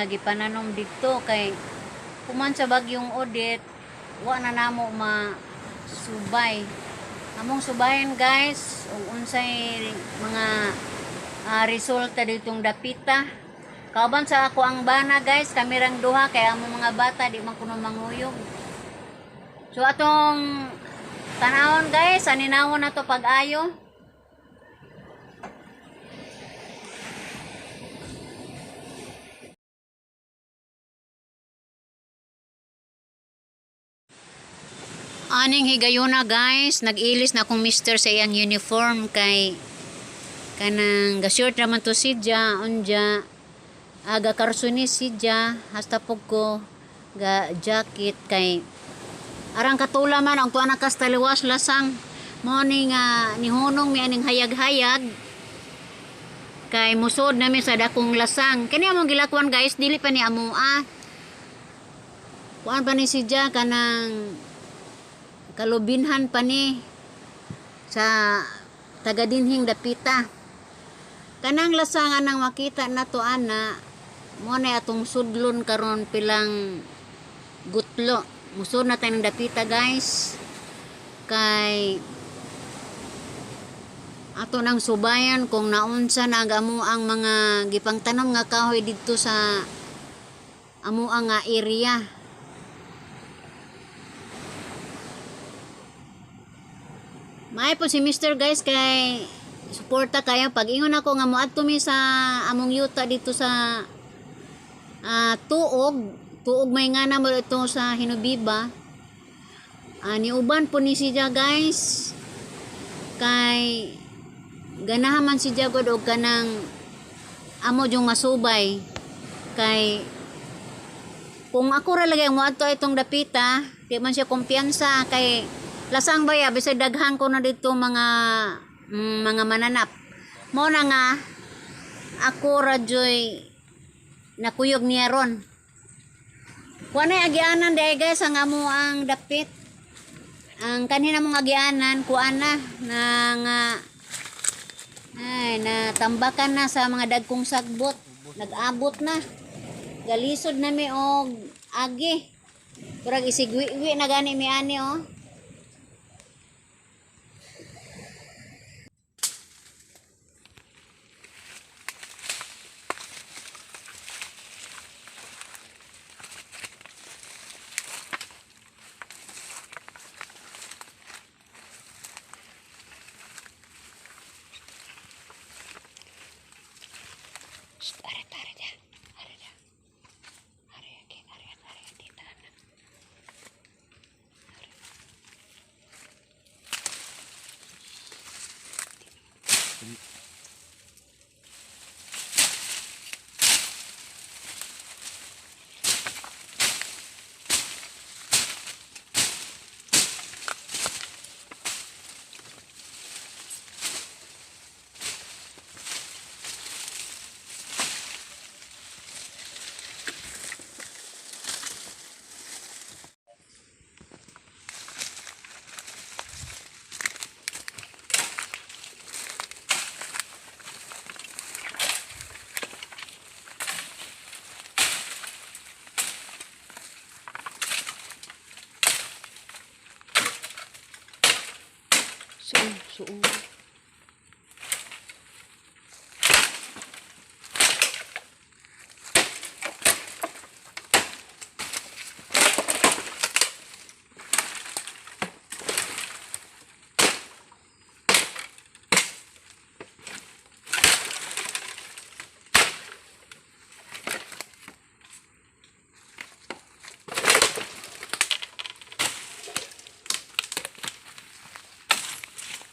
gipananom didto kay human sa bagyong Odette, wa na namo masubay. Among subayan, guys, ug unsay mga resulta ditong dapita. Kauban sa ako ang bana, guys, kami rang duha kay among mga bata di man kuno manguyog. So atong tanawon, guys, aninawon na to pag-ayo. Aning higayuna, guys, nag-ilis na akong mister sa iyang uniform kay kanang ga-short naman to sidya, unja aga karsunis sidya, hasta pug ko ga jacket kay arang katula man ang tuwa na kas taliwas lasang mo ni nga nihunong mi aning hayag-hayag kay musod nami sa dakong lasang. Kani among gilakwan, guys, dili pa ni amo ah. Kuan pa ni sidya, kanang kalubinhan pa ni sa taga dinhing dapita. Kanang lasangan nang makita na to ana mo na atong sudlon karon pilang gutlo. Musod na tayong dapita, guys, kay ato nang subayan kung naunsa na ang amo ang mga gipangtanom nga kahoy didto sa amo ang nga area. Maay po si Mr. guys, kay suporta kayo pag ingon ako nga moadto mi sa among yuta dito sa tuog tuog may nga na mo ito sa Hinubiba. Niuban po ni siya, guys, kay ganahan man si gud og kanang amo yung masubay, kay kung ako ra lagi ang moadto itong dapita, di man siya kumpiyansa kay lasang baya, bisag daghan ko na dito mga mananap. Mo na nga ako ra joy nakuyog niya ron. Kuha na agianan dahil, guys, ang amo ang dapit. Ang kanina mong agianan, kuha na na nga ay natambakan na sa mga dagkong sagbot. Nag-abot na. Galisod na mi og agi. Kurag isigwi-wi na gani mi ani oh. Shh, are are dia. Are dia. Are ke are are tita na. Suong, suong.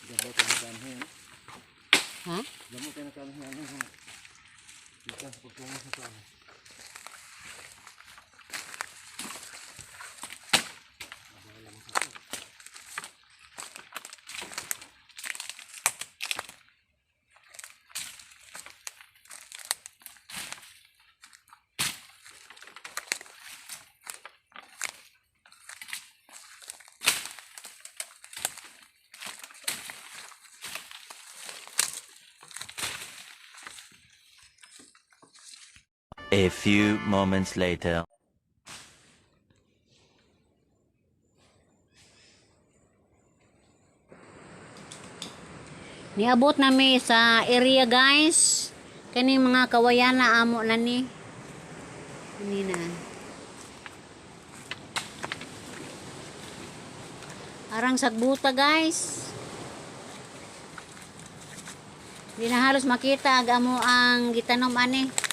Gamot ang kanhin. Ha? Gamot ang kanhin. Ano? Gikan sa pagtungo sa tao. A few moments later. Niabot nami sa area, guys. Kaning mga kawayan na amo na ni. Ini na. Arang sagbuta, guys. Di na halos makita ag amo ang gitanom ani.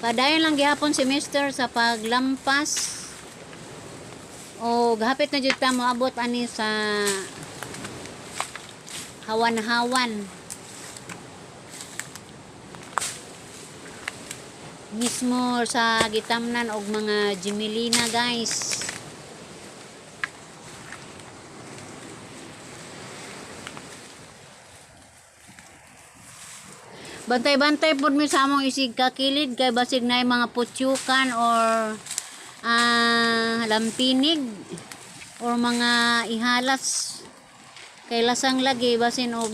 Padayon lang gihapon si Mister sa paglampas. O gahapit na jud ta moabot ani sa hawan-hawan. Mismo sa gitamnan og mga Jimilina, guys. Bantay-bantay pud mi sa among isig kakilid kay basig naay mga putyukan or lampinig or mga ihalas. Kay lasang lagi basin og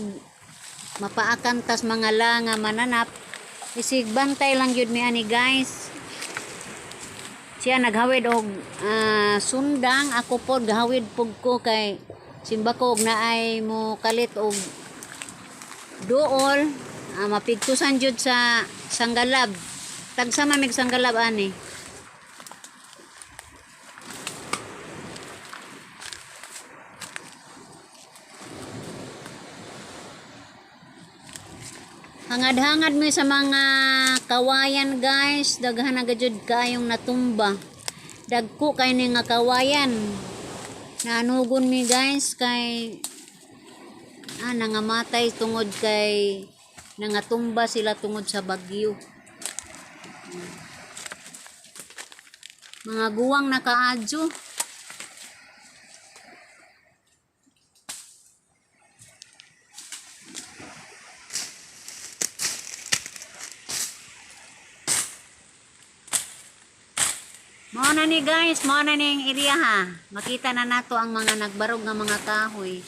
mapaakan tas mga langa mananap. Isig bantay lang gyud mi ani, guys. Siya naghawid og sundang, ako pod gahawid pud ko kay simba ko og naay mo kalit og duol, mapigtusan jud sa sanggalab. Tagsa man mig sanggalab ani. Hangad-hangad mi sa mga kawayan, guys, daghan na gajud kaayong natumba. Dagko kay ni nga kawayan. Nanugon mi, guys, kay nangamatay tungod kay nangatumba sila tungod sa bagyo. Mga guwang nakaadyo. Mao na ni, guys, mao na ning area ha. Makita na nato ang mga nagbarog nga mga kahoy.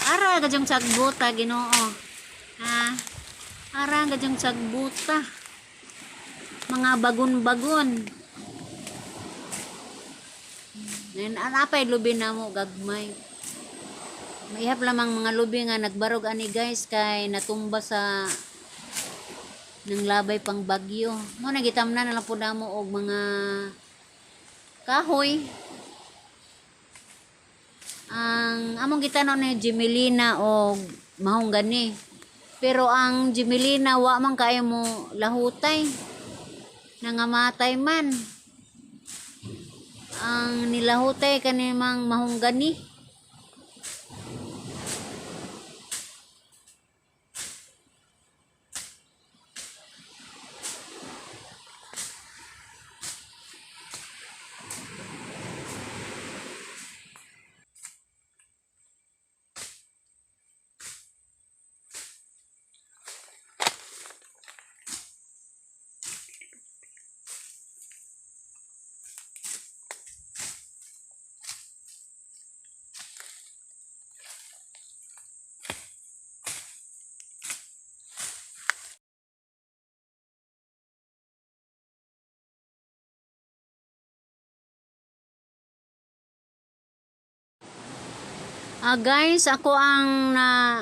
Ara gadyong sagbuta, Ginoo. Ha? Ara gadyong sagbuta. Mga bagon-bagon. Ngayon, anapay lubi na mo gagmay. Maihap lamang mga lubi nga nagbarog ani, guys, kay natumba sa ng labay pang bagyo. Mo nagitamnan na lang po namo og mga kahoy. Ang among gitanon ni Jimelina og mahonggani. Pero ang Jimelina wa man kaayo mo lahutay. Nangamatay man. Ang nilahutay kani mang mahonggani. Guys, ako ang na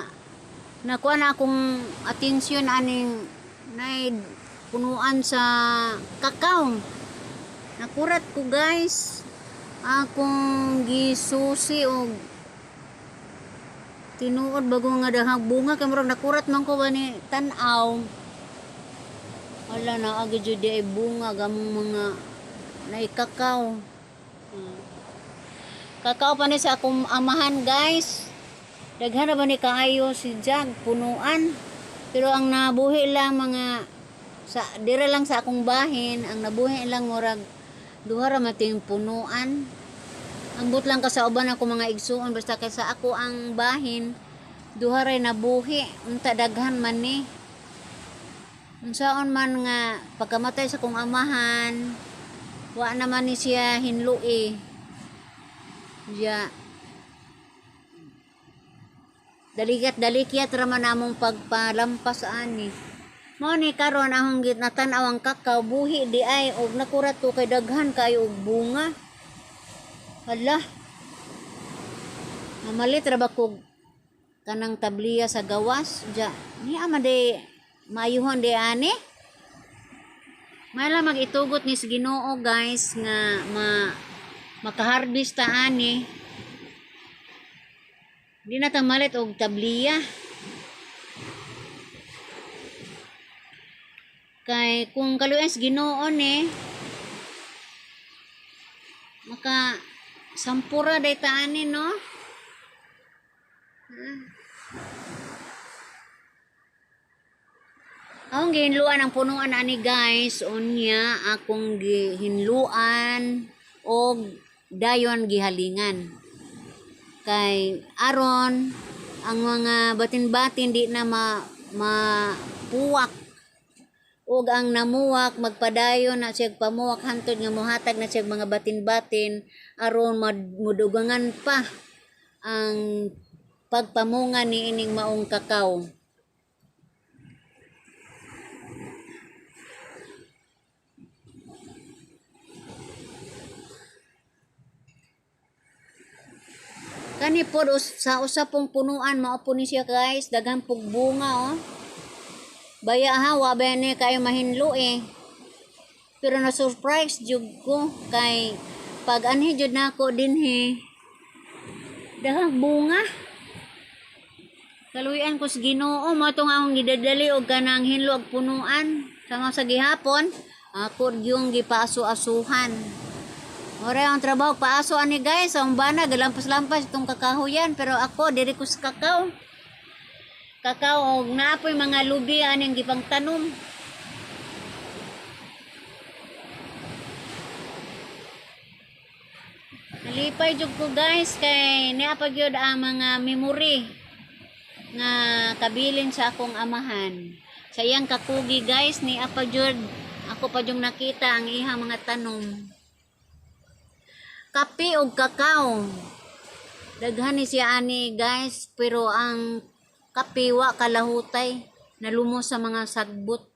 nakuha na akong atensyon aning nay punuan sa kakao. Nakurat ko, guys. Akong gisusi og tinuod bago nga dahag bunga kay murag nakurat man ko ba ni tan-aw. Wala na agi jud di ay bunga gamong mga nay kakao. Kakao pa ni sa akong amahan, guys. Daghan na ba ni kaayo si Jag punuan. Pero ang nabuhi lang mga sa dira lang sa akong bahin, ang nabuhi lang murag duha ra mating punuan. Ambot lang ka sa uban ako mga igsuon, basta kay sa ako ang bahin duha ray nabuhi, unta daghan man ni. Unsaon man nga pagkamatay sa kong amahan, wa naman ni siya hinlui. Ya. Daligat dalikyat ra man among pagpalampas ani. Mao ni karon akong natan-aw ang kakao buhi di ay og nakurat to kay daghan kayo og bunga. Hala. Mamalit ra ba kog kanang tabliya sa gawas? Ja, niya man di maayuhon di ani. May lang mag-itugot ni sa Ginoo, guys, nga makaharvest ta ani. Di na ta malit og tabliya. Kay kung kaluyan sa Ginoo ni maka sampura day ta ani, no? Akong gihinluan ang punuan ani, guys, unya akong gihinluan og dayon gihalingan. Kay aron ang mga batin-batin di na mapuwak ug ang namuwak magpadayon na siya pamuwak hantod nga mohatag na siya mga batin-batin aron mudugangan pa ang pagpamunga ni ining maong kakao. Kani pod sa usa pong punuan mao po ni siya, guys, daghan pug bunga oh. Baya ha, wa ba ni kayo mahinlo eh. Pero na surprise jud ko kay pag anhi jud nako dinhi daghang bunga. Kaluyan ko sa Ginoo mo tong akong gidadali og kanang hinlo og punuan sama sa gihapon ako yung gipaaso-asuhan. Ora ang trabaho paaso ani, guys, ang bana galampas-lampas itong kakahuyan pero ako diri ko sa kakao. Kakao og naapoy mga lubi aning gipangtanom. Nalipay jud ko, guys, kay naa pa gyud ang mga memory nga kabilin sa akong amahan. Sa iyang kakugi, guys, ni pa jud ako pa jud nakita ang ihang mga tanom. Kape og kakao. Daghan ni siya ani, guys, pero ang kape wa kalahutay, nalumos sa mga sagbot.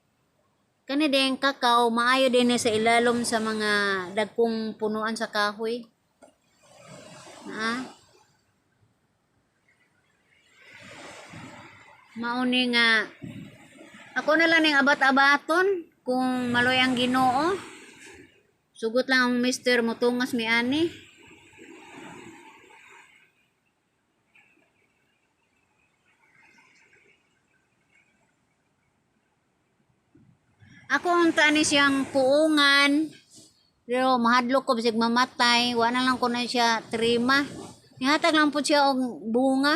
Kani din kakao maayo din ni sa ilalom sa mga dagkong punuan sa kahoy. Ah. Mauni nga ako na lang ning abat-abaton kung maloy ang Ginoo. Sugot lang ang mister motungas mi ani. Ako unta ni siyang puungan. Pero mahadlok ko bisag mamatay, wa na lang ko na siya trima. Nihatag lang po siya og bunga.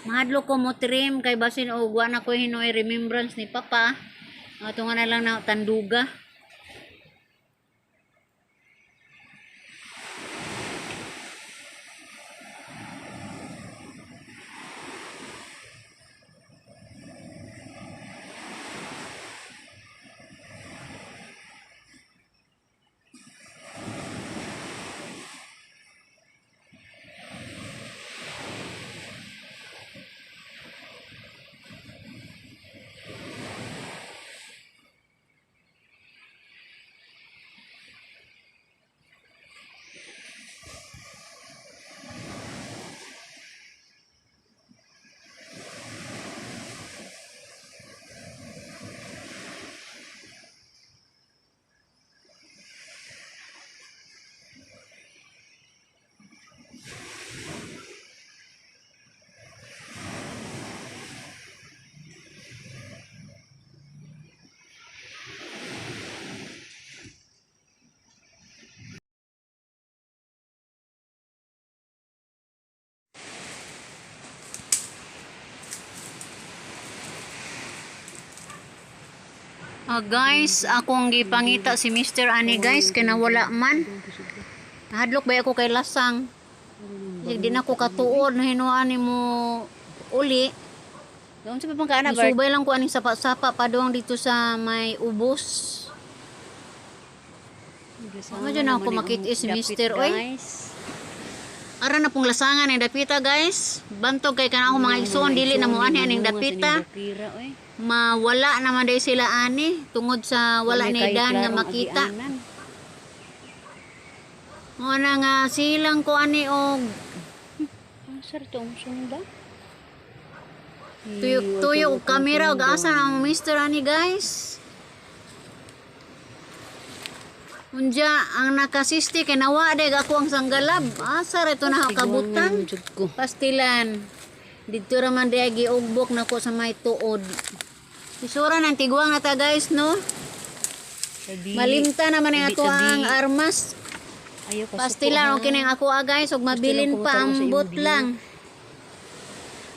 Mahadlok ko mo trim kay basin og wa na ko hinoy remembrance ni Papa. Ato nga na lang na tanduga. Ah, guys, akong gipangita si Mr. Ani, guys, kay nawala man. Nahadlok ba ako kay lasang? Di na ko katuod na hinuan nimo uli. Doon sa pang kaana, Bart. Subay lang ko aning sapa-sapa padung dito sa may ubos. Mo dyan ako makita si Mr. Oy. Guys. Ara na pong lasangan ang dapita, guys. Bantog kay kana ako mga igsoon dili na mo ani aning dapita. Bukira, oy. Mawala naman day sila ani tungod sa wala Wala ni kayo dan nga klarong makita. agianan. Mo na nga silang ko ani og Ang sar to ang sunda. tuyo-tuyo og kamera og asa na ang mister ani, guys. Unja ang nakasisti kay nawa day ako ang sanggalab. Asa ra ito na kabutan? Jud ko. Pastilan. Dito ra man day giugbok nako sa may tuod. Isura ng tiguang na ta, guys, no? Tabi. Malimta naman ang Tabi, ako tabi. ang armas. Ayaw ka Pastilan okay na yung ako ah, guys, ug mabilin lang pa kumutang ang sa imong bot view. lang.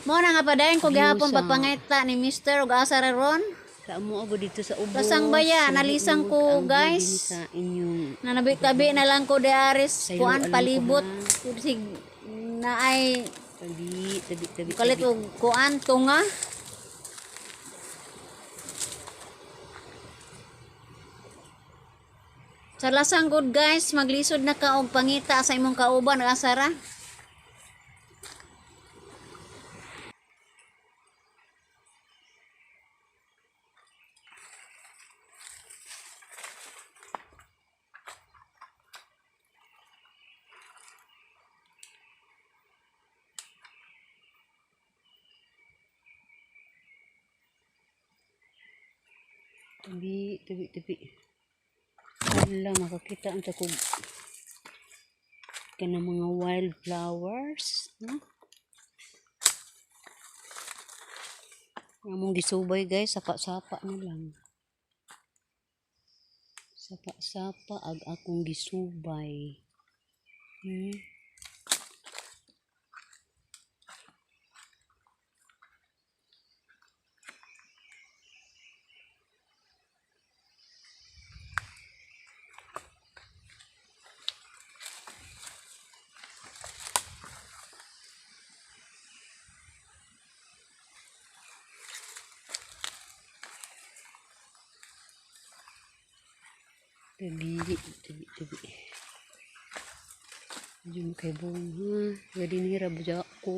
Mo na nga padayon ko View gihapon sa- pagpangita ni Mister ug asa ra ron. Sa amo ako dito sa ubos. Lasang baya, nalisang ko, Ang view guys. din sa inyong Nanabi-tabi na lang ko de aris Sa ilo, kuan alam ko, palibot ha. sig na ay tabi, tabi, tabi. kalit tabi. og kuan tunga. Sa lasang good, guys, maglisod na ka og pangita sa imong kauban ug asa ra. Tabi, tabi, tabi. Wala, makakita ang takog kanang mga wild flowers, no? Among gisubay, guys, sapa-sapa na lang. Sapa-sapa ag akong gisubay. Tabi, tabi, tabi. Medyo makaibong ha. Gadi ni rabja ko.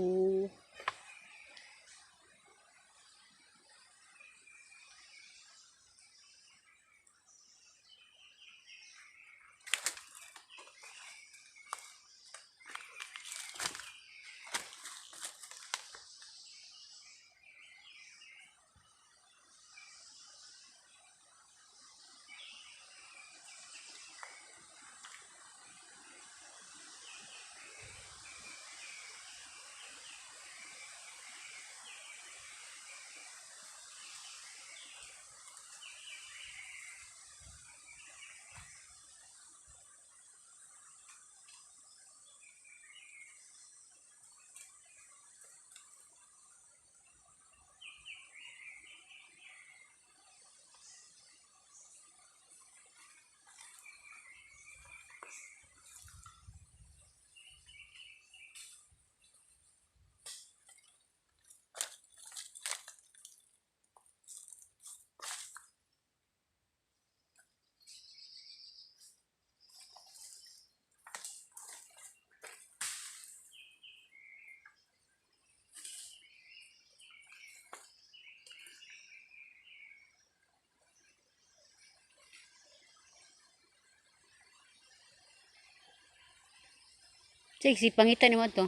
Sige, si pangita ni mo to.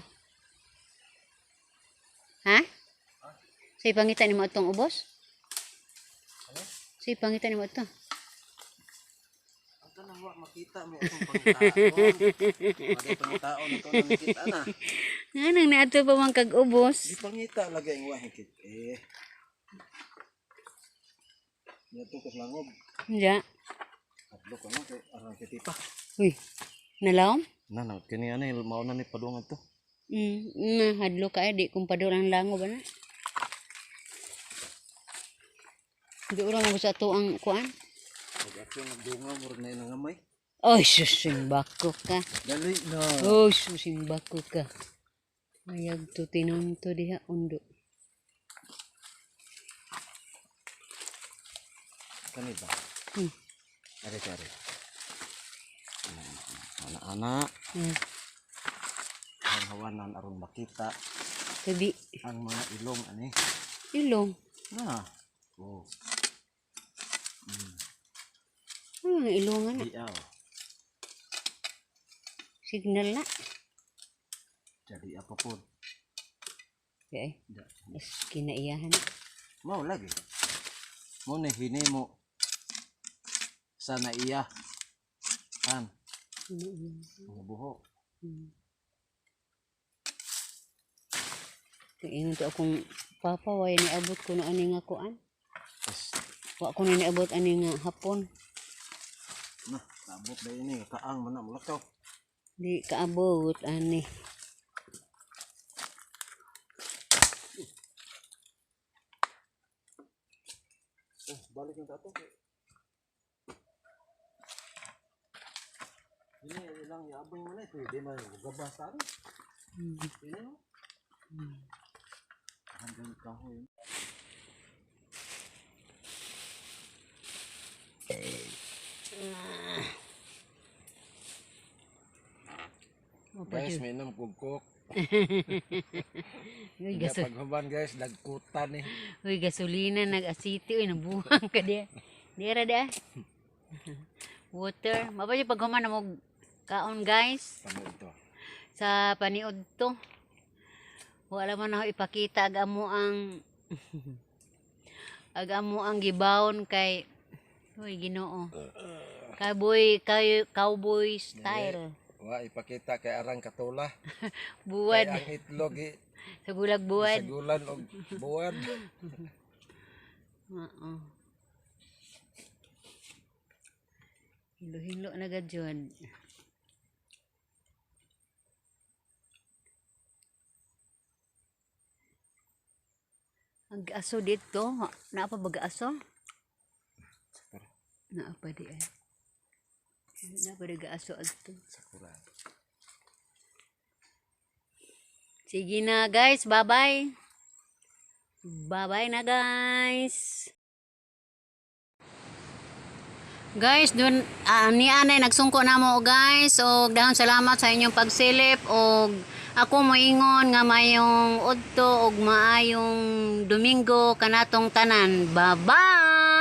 Ha? Say pangita ni mo atong ubos? Say pangita ni mo ato. Ang tanang wa makita mo akong pangitaon. Bagay pangitaon ito na nakita na. Nga nang naadto pa man kag ubos. Di pangita lagi ang wa hikit. Eh. Yato ko langob. Ja. Adlo ka na kay arang kiti pa. Uy. Nalawom? Na na kini ani mao na ni padungan to. Na hadlo ka eh, di kung padol ang lango ba na. Di ura mo sa ato ang kuan. Pag ato nagdunga murag na inangamay. Oy, susing bako ka. Dali na. Oy, susing bako ka. Ayag to tinunto diha undo. Kani ba? Are are. Ana ana. Hawanan aron makita Tabi. ang mga ilong ani. Ilong. Na. Oh, Ano ang ilongan na? diaw. Signal na. Jadi apa pun. Okay. Da. Mas kinaiyahan. Mao lagi. Mo ni hinimo sa naiya. Han, Kinaiyahan. mga buhok. Ingon to akong papa, way niabot ko na ani nga kuan. As, Wa ko na niabot ani nga hapon. na, abot na ini kaang man na mulakaw. Di kaabot ani. Oh, balik yung tato. Ini ilang iaboy mo na ito. Hindi man gabasa ano. Ini oh. Hanggang kahoy. Guys, may inom kugkok. Uy, gaso Paghuban guys, dagkutan eh. uy, gasolina nag-asiti uy nabuhang ka di. Di ra di. Ah. Water. Mabay pag human na mo kaon, guys, Tama ito. sa paniod to. Wala man ako ipakita ag amo ang ag amo ang gibawon kay uy Ginoo. Cowboy kay cowboy style. Wa ipakita kay arang katula. Buwad Kay ang itlog eh, sa gulag buwad. sagulan og buwad. Oo. Hilo-hilo na gad jud. Ang aso dito, naa pa ba aso? Naa pa di ay. Naa pa di aso adto. Sakura. Sige na guys, bye-bye. Bye-bye na, guys. Guys, dun ni anay nagsungko na mo, guys. Og dahon salamat sa inyong pagsilip og ako moingon nga mayong udto og maayong Domingo kanatong tanan. Bye-bye.